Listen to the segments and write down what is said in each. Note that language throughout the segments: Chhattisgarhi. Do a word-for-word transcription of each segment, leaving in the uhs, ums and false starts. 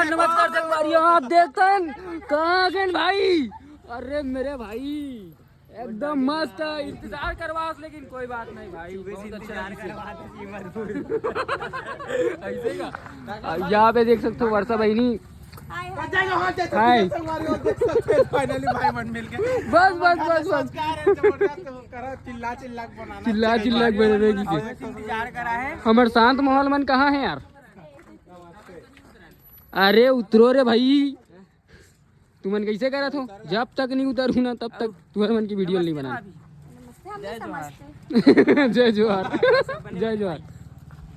नमस्कार संगवारी, आप देखतन कहाँ गए भाई? अरे मेरे भाई, एकदम मस्त है। इंतजार करवास, लेकिन कोई बात नहीं भाई, बहुत अच्छा इंतजार। ऐसे का? यहाँ पे देख सकते हो वर्षा बहिनी। हाय। फाइनली भाई बन मिल के। बस बस बस बस। संस्कार है जबरदस्त, करा चिल्ला चिल्ला के बनाना। चिल्ला चिल्ला के बने रहेगी। इंतजार करा है। हमर शांत माहौल मन कहाँ है यार? अरे उतरो रे भाई, तुमन कैसे करत हो? जब तक नहीं उतरू ना तब तक तुहर मन की वीडियो नहीं बनाना। नमस्ते, हम नहीं समझते। जय जोहार। जय जोहार।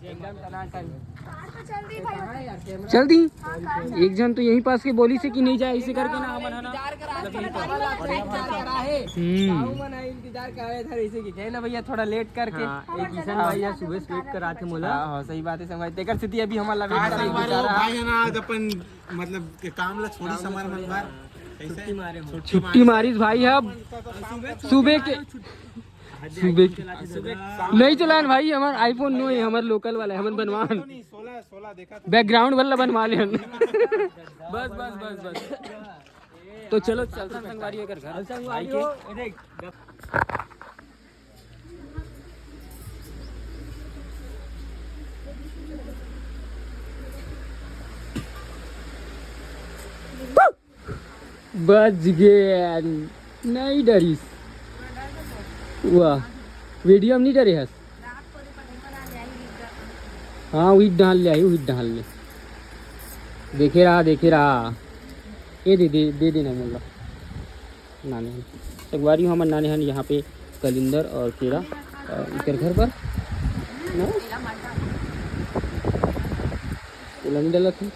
कार तो चल रही भाई। चल दी। हाँ, कार चल एक जन तो यहीं पास के बोली से कि नहीं जाए, इसे करके ना हमन है ना। रही। हम्म। मन इंतजार कर रहे थे इसे कि कहे ना भैया थोड़ा लेट करके। हाँ, एक किशन भैया सुबह से वेट कराते मोला। हाँ, हाँ, सही बात है संगवारी। तेकर स्थिति अभी हमारा हाँ, संगवारी हो, भाई है ना, आज अपन मतलब के काम ला छोड़ी समर मन बार। कैसे? छुट्टी मारे हो। छुट्टी मारिस भाई। अब सुबह के, सुबह के नहीं चलान भाई, हमार आईफोन नो है, हमार लोकल वाला है, हमन बनवान। नहीं, सोलह सोलह देखा था। बैकग्राउंड वाला बनवा लेन। बस बस बस बस। तो चलो चलता संगवारी एकर घर। भाई के। बच गया, नहीं डरिस। वाह, वीडियो में नहीं डरे हस। हाँ, वही डाल ले आई, वही डाल ले। देखे रहा, देखे रहा। ये दे दे, दे देना मोला। नाने हन संगवारी हो, हमर नाने हन यहाँ पे कलिंदर और केरा, और इकर घर पर ना? तेला नहीं डालत हन।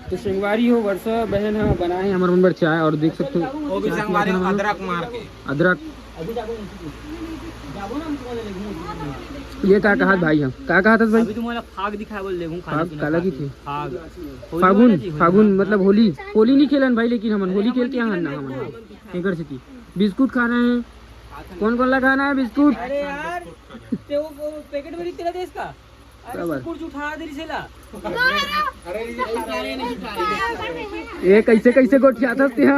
तो संगवारी हो, वर्षा बहन ह बनाए हे हमर मन बर चाय, और देख सकते हो वो भी संगवारी हो, अदरक मार के। अदरक। ये का कहत भाई हम, का कहत हस भाई? अभी तुम्हारा फाग दिखाए बोल लेगू खाना फाग पीना काला खा की के। थी? फाग। होली फागुन, वाला जी, होली फागुन वाला। मतलब होली। होली नहीं खेलन भाई, लेकिन हमन होली खेल के यहाँ ना हमन एकर सेती बिस्कुट खा रहे हैं। कौन कौन लगाना है बिस्कुट? अरे यार, ते वो, वो पैकेट में तेरा देश का? अरे बराबर। कुछ उठा दे रिसेला। ये कैसे कैसे गोठियाथस तेहा?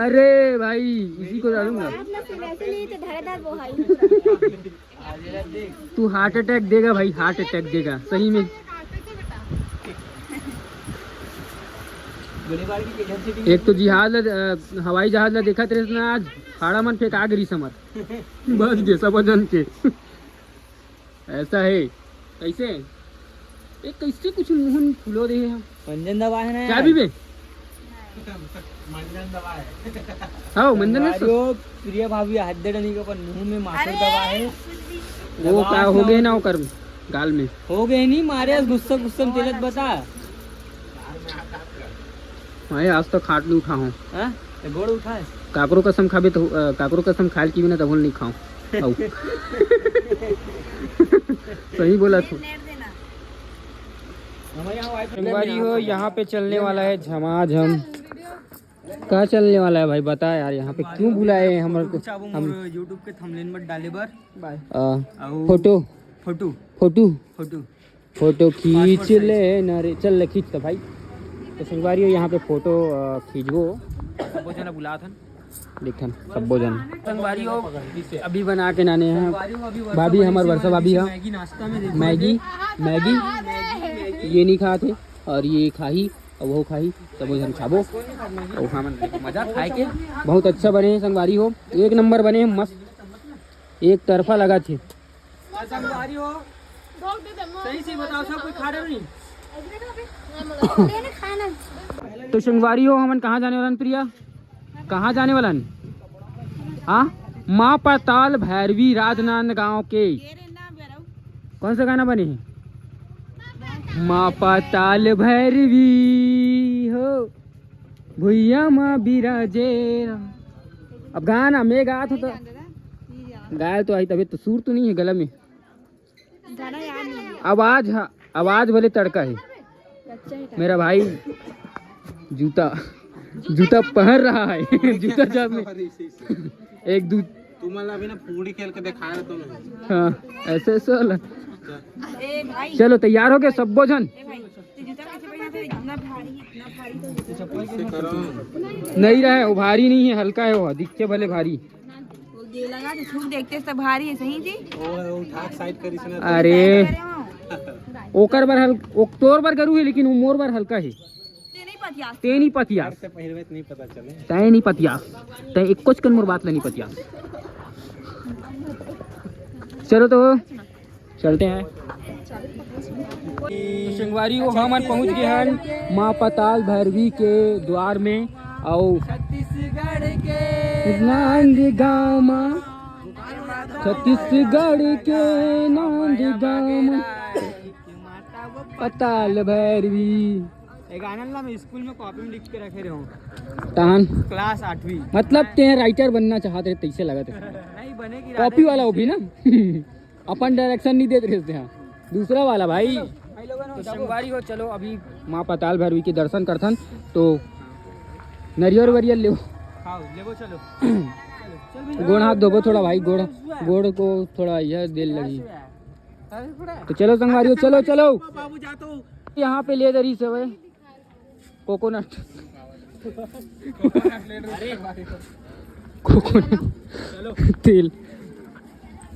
अरे भाई, इसी को डालूंगा। वैसे नहीं तो धरे धर वो है। तू हार्ट अटैक देगा भाई, हार्ट अटैक देगा सही में। गोलीबार की इधर से भी एक तो जिहाज ला, अ, हवाई जहाज ला देखत रहे ना आज, हाड़ा मन फेंका गिरी समर। बस गे सब जन के। ऐसा है। कैसे? एक कैसे कुछ मुंह फुलो दे है। मंजन दवा है ना क्या यार? भी बे? मंजन दवा है। हाँ, मंजन में अरे वो प्रिया भाभी हद नहीं को अपन मुंह में मासुर दवा है। वो का हो गए ना ओकर गाल में। हो गए नहीं मारे आज गुस्सा गुस्सा में तेलत बता। भाई आज तो खाट नहीं उठा हूँ। हाँ? तो गोड़ उठा है। काकरो कसम खाबे तो, अ, काकरो कसम खाल की भी ना तब नहीं खाऊं। आऊ। सही बोला तू। हमारे यहाँ वाइफ संगवारी हो, यहाँ पे चलने वाला है झमाझम। क्या चलने वाला है भाई, बता यार, यहाँ पे क्यों बुलाए हैं हमारे को? हम YouTube के थंबनेल में डाले बर। आ, आऊ photo, photo. Photo, photo. Photo खींच ले ना रे, चल ले खींच तो भाई। तो संगवारी हो, यहाँ पे फोटो, आ, खींचबो। सबो जना बुलात हन। देखन सब्बो जन। संगवारी हो। अभी बना के नाने हैं संगवारी हो, अभी वर्षा भाभी, बनी हमर से वर्षा बनी भाभी से हा। मैगी नाश्ता में देखो। मैगी, मैगी ये नहीं खाते, और ये खाही, और वो खाही, तब वो हम खाबो। और हमन देखो मजा खाए के। बहुत अच्छा बने हैं संगवारी हो, एक नंबर बने हैं, मस्त एक तरफा लगा थे। संगवारी हो। सही से बताओ, सब कोई खा रहे हो नहीं? लेने खाना। तो संगवारी हो, हमन कहाँ जाने वाला हन प्रिया? कहाँ जाने वाला हन? हाँ, माँ पाताल भैरवी राजनांदगांव के। कौन सा गाना बने है? माँ पाताल भैरवी हो, भुइया माँ बिराजे। अब गाना मैं गात हूँ तो गाय तो आई, तभी तो सुर तो नहीं है गला में। आवाज, हाँ, आवाज भले तड़का है। मेरा भाई जूता, जूता पहन रहा है। जूता जब में एक दू तुमन ला अभी ना पूड़ी खेल के दिखाए रहे तुम। हाँ, ऐसे ऐसे वाला। ए भाई, चलो, तैयार हो गए सब्बो झन? ए भाई, ये जूता कैसे पहना था? इतना भारी, इतना भारी तो जूता। ऐसे करो। नहीं रहे, वो भारी नहीं है, हल्का है, वो दिखते भले भारी। वो दे लगा तो छू देखते तो भारी है, सही जी? वो उठा के साइड करी से ना। अरे, अरे हाँ। ओकर बर हल-, ओ-, तोर बर गरू है, लेकिन वो मोर बर हल्का है। ते नहीं पतियास। ते नहीं पतियास। से पहले नहीं पता चले। तय नहीं पतियास। तय एक कुछ कन मोर बात ले नहीं पतियास। चलो तो चलते हैं। तो संगवारी हो, हमन पहुंच गए हन माँ पताल भैरवी के द्वार में। अउ छत्तीसगढ़ के नांदगांव मा, छत्तीसगढ़ के नांदगांव मा पताल भैरवी। एक आनंद ला मैं स्कूल में कॉपी में लिख के रखे रहे हूँ। तहन? क्लास आठवीं। मतलब ते राइटर बनना चाहत रहे, तैसे लगत है। नहीं बने की कॉपी वाला वो भी ना। अपन डायरेक्शन नहीं देते रहते हैं, दूसरा वाला भाई। भाई लोगन तो संगवारी हो, चलो अभी माँ पताल भैरवी के दर्शन करथन। तो नरियर वरियर लेव। हाँ, लेबो, चलो। चलो, चल भाई। गोड़ हाथ धोबो थोड़ा भाई, गोड़, गोड़ को थोड़ा यह देर लगी। अरे थोड़ा। तो चलो संगवारी हो, चलो, चलो। बाबू जा तो। यहाँ पे ले दरी से भाई। कोकोनट। कोकोनट तेल।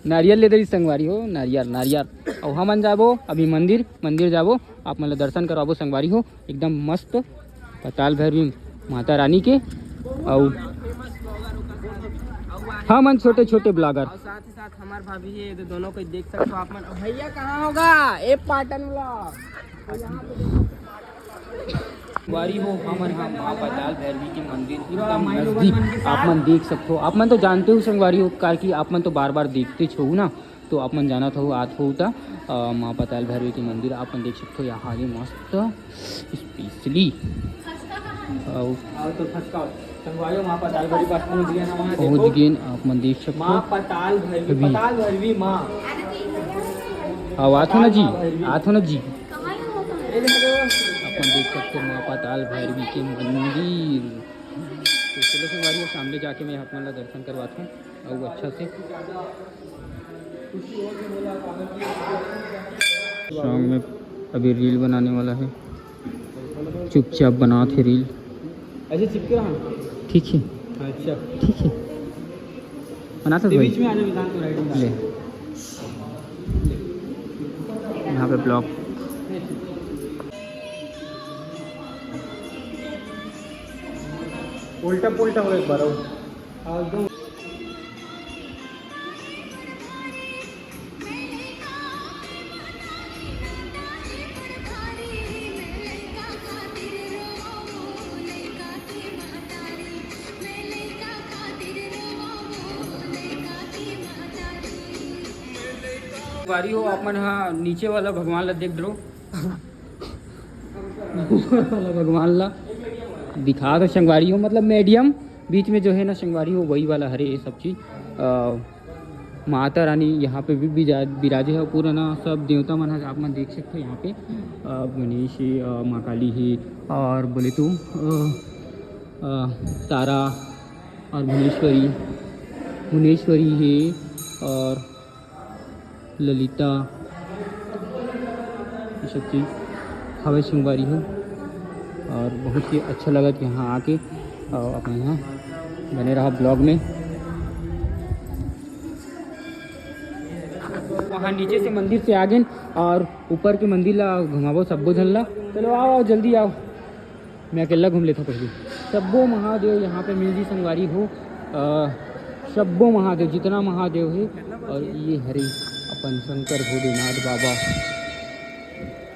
नारियल ले दे रही संगवारी हो, नारियल, नारियल। अउ हमन जाबो अभी मंदिर, मंदिर जाबो, आप मन ल दर्शन करवाबो संगवारी हो, एकदम मस्त पताल भैरवी माता रानी के। अउ हमन छोटे छोटे ब्लॉगर। साथ हमार भाभी है, ये दोनों को देख सकते हो आप मन। भैया कहाँ होगा? ए पाटन ब्लॉग। संगवारी हो, हमन ह माँ पताल भैरवी के मंदिर एकदम नजदीक, आप मन देख सकते हो। आप मन तो जानते हो संगवारी हो, काहे कि आप मन तो बार बार देखते हो ना, तो आप मन जानत हो, आत हो त, अ, माँ पताल भैरवी के मंदिर आप मन देख सकते हो। यहाँ आगे मस्त स्पेशली। अउ आओ तो खसकाओ। संगवारी हो, माँ पताल भैरवी पास पहुँच गए ना, वहाँ पहुँच देखो। गए, आप मन देख सकते हो। माँ पताल भैरवी, अभी। पताल भैरवी माँ। आओ, आत हो ना जी, आत हो ना जी। आप मन देख सकते हो माँ पताल भैरवी के मंदिर। तो चलो संगवारी हो, सामने जाके मैं आप मन ला दर्शन करवाता हूँ। अउ अच्छा से। सॉन्ग में अभी रील बनाने वाला है, चुपचाप बनात हे रील। ऐसे चिपके रहा। ठीक है। अच्छा। ठीक है, बना सकते ये भाई। बीच में आ जाओ, निशांत को राइट में। ले, यहाँ पे ब्लॉक। उल्टा पुल्टा हो एक बार और। हाँ, एकदम। बारी हो, आप मन हा नीचे वाला भगवान ला देख डरो। ऊपर वाला भगवान ला दिखा दो संगवारी हो, मतलब मीडियम बीच में जो है ना संगवारी हो, वही वाला हरे ये सब चीज। अ, माता रानी यहाँ पे भी बिजा-, बिराजे है। पूरा ना सब देवता मन ह आप मन देख सकते हो यहाँ पे। अ, गणेश हे, अ, माँ काली हे, और बोले तो, अ, अ, तारा और भुवनेश्वरी, भुवनेश्वरी हे और ललिता, ये सब चीज हवे संगवारी हो। और बहुत ही अच्छा लगत यहाँ आके। और अपने यहाँ बने रहा ब्लॉग में। वहाँ नीचे से मंदिर से आ गए और ऊपर के मंदिर ला घुमाबो सब्बो झन ला। चलो आओ, आओ, जल्दी आओ। मैं अकेला घूम लेता पहले। सब्बो महादेव यहाँ पे मिल जी संगवारी हो। अ, सब्बो महादेव, जितना महादेव है। और ये हरे अपन शंकर भोलेनाथ बाबा,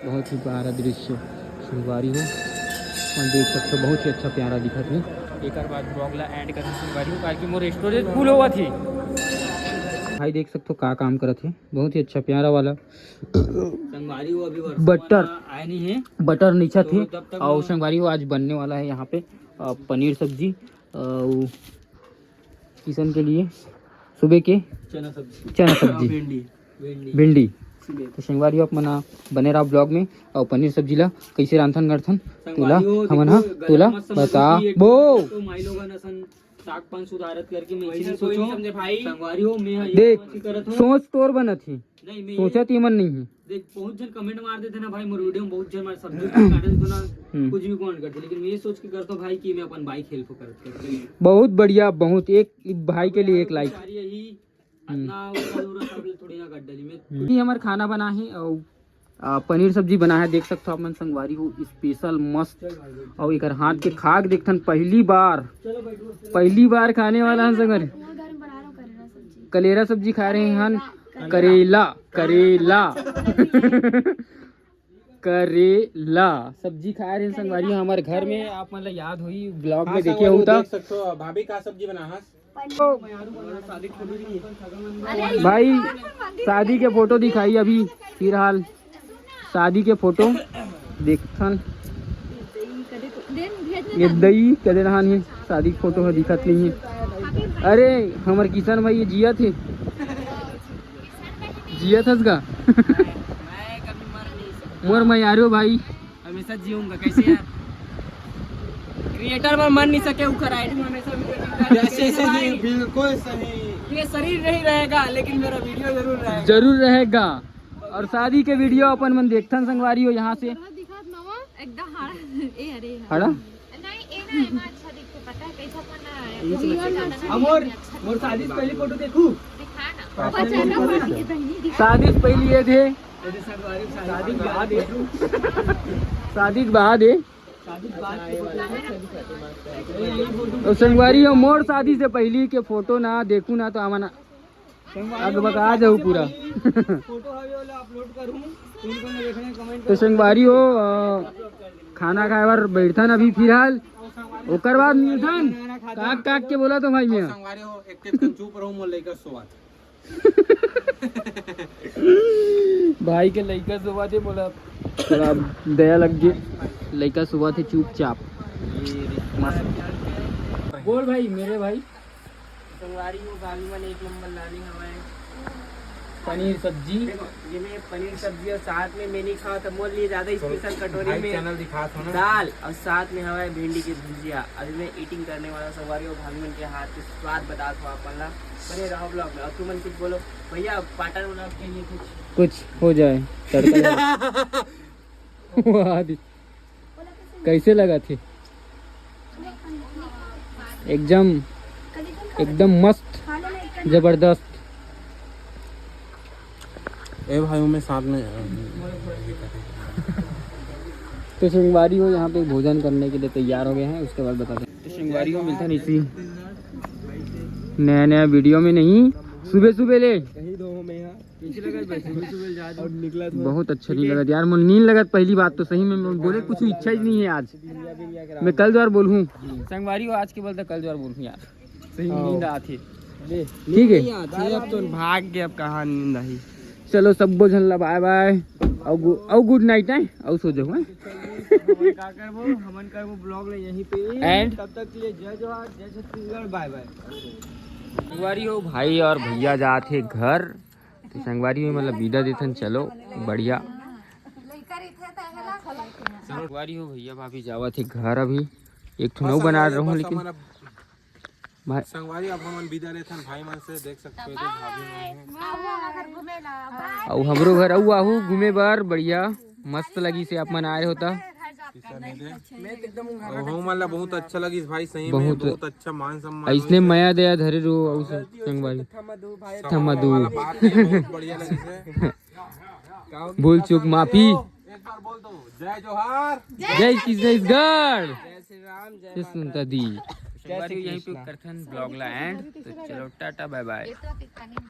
बहुत ही प्यारा दृश्य संगवारी हो। अपन देख सकते हो, बहुत ही अच्छा प्यारा दिखत है। एक बार ब्लॉग ला एंड करना संगवारी हो, काहे कि मोर स्टोरेज फुल होवत है। भाई देख सकते हो का काम करत है, बहुत ही अच्छा प्यारा वाला। संगवारी हो, अभी वर्षा बटर, वाला आए नहीं है। बटर नीचा तो थे। तब तक और मैं संगवारी हो, आज बनने वाला है यहाँ पे, अ, पनीर सब्जी, अ, वो किशन के लिए सुबह के चना सब्जी। चना सब्जी। भिंडी। भिंडी। भिंडी। सुबह। तो संगवारी हो, आप मन बने रहा ब्लॉग में। और पनीर सब्जी ला कैसे रांधथन करथन, संगवारी तोला हो, हमन देखो, हा, गरम तोला मसाला बता सब्जी एक बो। तो माई लोगन असन साग पान सुधारत करके मैं वैसे इसीलिए कोई नहीं सोचो समझे भाई। संगवारी हो, मैं ये देख, समझ के करत हूँ। सोच तोर बनत ही, नहीं, मैं ये सोचत ही मन नहीं है। देख, बहुत जन कमेंट मार देथे ना भाई, मोर वीडियो में बहुत जन मार सब्जी काटे तो ना हम्म। कुछ भी कमेंट करथे, लेकिन मैं ये सोच के करता हूँ भाई कि मैं अपन भाई के हेल्प करत करते। बहुत बढ़िया, बहुत। एक भाई के लिए एक लाइक। सारी यही हम्म। इतना उतना दूर सब थोड़ी ना काट डाली मैं। ये हमर खाना बना है और आ, पनीर सब्जी बना है, देख सकते हो आप मन संगवारी हो, स्पेशल मस्त। और एकर हाथ के खा के देखथन पहली बार, पहली बार खाने वाला हन संगवारी। कलेरा सब्जी खा रहे हन, करेला, करेला। करेला सब्जी खा रहे हैं संगवारी हो हमर घर में। आप मन ला याद होई, ब्लॉग में देखे हो तो। देख सकते हो भाभी का सब्जी बना है। भाई, शादी के फोटो दिखाई अभी फिलहाल, शादी के फोटो देखथन। ये दई कदे रहन ही, शादी के फोटो ह दिखत नहीं है। अरे, हमर किशन भाई ये जिया थे, जिया थस गा। मोर मयारो भाई। हमेशा जीऊंगा कैसे यार? क्रिएटर में मन नहीं सके, उखर आइटम हमेशा video चलता है। जैसे सही, बिल्कुल सही। ये शरीर नहीं रहेगा, लेकिन मेरा वीडियो जरूर रहेगा। जरूर रहेगा। और शादी के वीडियो अपन मन देखथन संगवारी हो यहाँ से। एकदम हाड़ा। ए, अरे, हड़ा? नहीं, ए ना, एमा अच्छा दिखथे, पता है, कैसा बना है? अमोर, मोर शादी से पहली फोटो देखू। दिखा ना। शादी से पहली ये थे। शादी के बाद ये। शादी के बाद ये। तो संगवारी हो, मोर शादी से पहली के फोटो ना देखू ना तो आमन अगबका जाऊ पूरा। फोटो हवे ओला अपलोड करूँ। तो संगवारी हो, अ, खाना खाए बर बैठथन अभी फिलहाल, ओकर बाद मिलथन। काक काक के बोला तो भाई मियाँ। संगवारी हो, एक एक चुप रहू, मोर लइका सोवत। भाई के लइका सोवत हे, मोला थोड़ा दया लग गे। लइका सोवत हे चुपचाप। मस्त। बोल भाई, मेरे भाई। संगवारी हो, भाभी मन एक नंबर लाने हवय। पनीर सब्जी। देखो, ये मैं पनीर सब्जी और साथ में मैं नहीं खावा था, मोर लिए ज्यादा स्पेशल कटोरी में चैनल दिखा था ना। दाल और साथ में हवय भिंडी की भुजिया। अभी मैं ईटिंग करने वाला हूँ संगवारी हो, भाभी मन के हाथ के स्वाद बता था आप मन ला। बने रहो ब्लॉग में। और तुमन कुछ बोलो भैया, पाटन ब्लॉग के लिए कुछ। कुछ हो जाए, तड़का लगा। वाह दी। कैसे लगा थे? एकदम, एकदम मस्त, जबरदस्त। ए भाई, मैं साथ में, अ, तो संगवारी हो यहाँ पे भोजन करने के लिए तैयार हो गए हैं, उसके बाद बताते हैं। तो संगवारी हो मिलता नहीं इसी नया नया वीडियो में, नहीं सुबह सुबह ले। बहुत अच्छा नहीं लगत यार, मोर नींद लगत। पहली बात तो सही में मैं बोले कुछ इच्छा ही नहीं है आज। मैं कल द्वार बोलूँ संगवारी हो, आज के बोलता कल द्वार बोलूँ यार, सही में नींद आती। ठीक है। अब तो भाग गए, अब कहाँ नींद आई। चलो सब झन ला बाय बाय। और गुड नाइट है, और सो जाओ। हमन का करबो, हमन करबो ब्लॉग ले यहीं पे। And तब तक के लिए जय जोहार, जय छत्तीसगढ़, बाय बाय। संगवारी हो, भाई और भैया जात हे घर, तो संगवारी हो, मतलब विदा देथन। चलो बढ़िया। संगवारी हो, भैया भाभी जावत हे घर। अभी एक ठो नौ बना रहूं, लेकिन भाई संगवारी, अब हमन विदा लेथन भाई मन से, देख सकते हो, इधर भाभी मन हे। अउ हमरो घर अउ आहू घूमे बर, बढ़िया मस्त लगी से आप मन आए होता। अउ हम मन ला बहुत अच्छा लगिस भाई, सही में बहुत अच्छा मान सम्मान ऐसने मया दया धरे रहो। अउ संगवारी थमा दू। बहुत बढ़िया लगिस हे। भूल चूक माफी। एक बार बोल दो, जय जोहार, जय छत्तीसगढ़। जय श्री राम, जय माता दी। संगवारी यहीं पे करथन ब्लॉग ला एंड। तो चलो टाटा बाय बाय।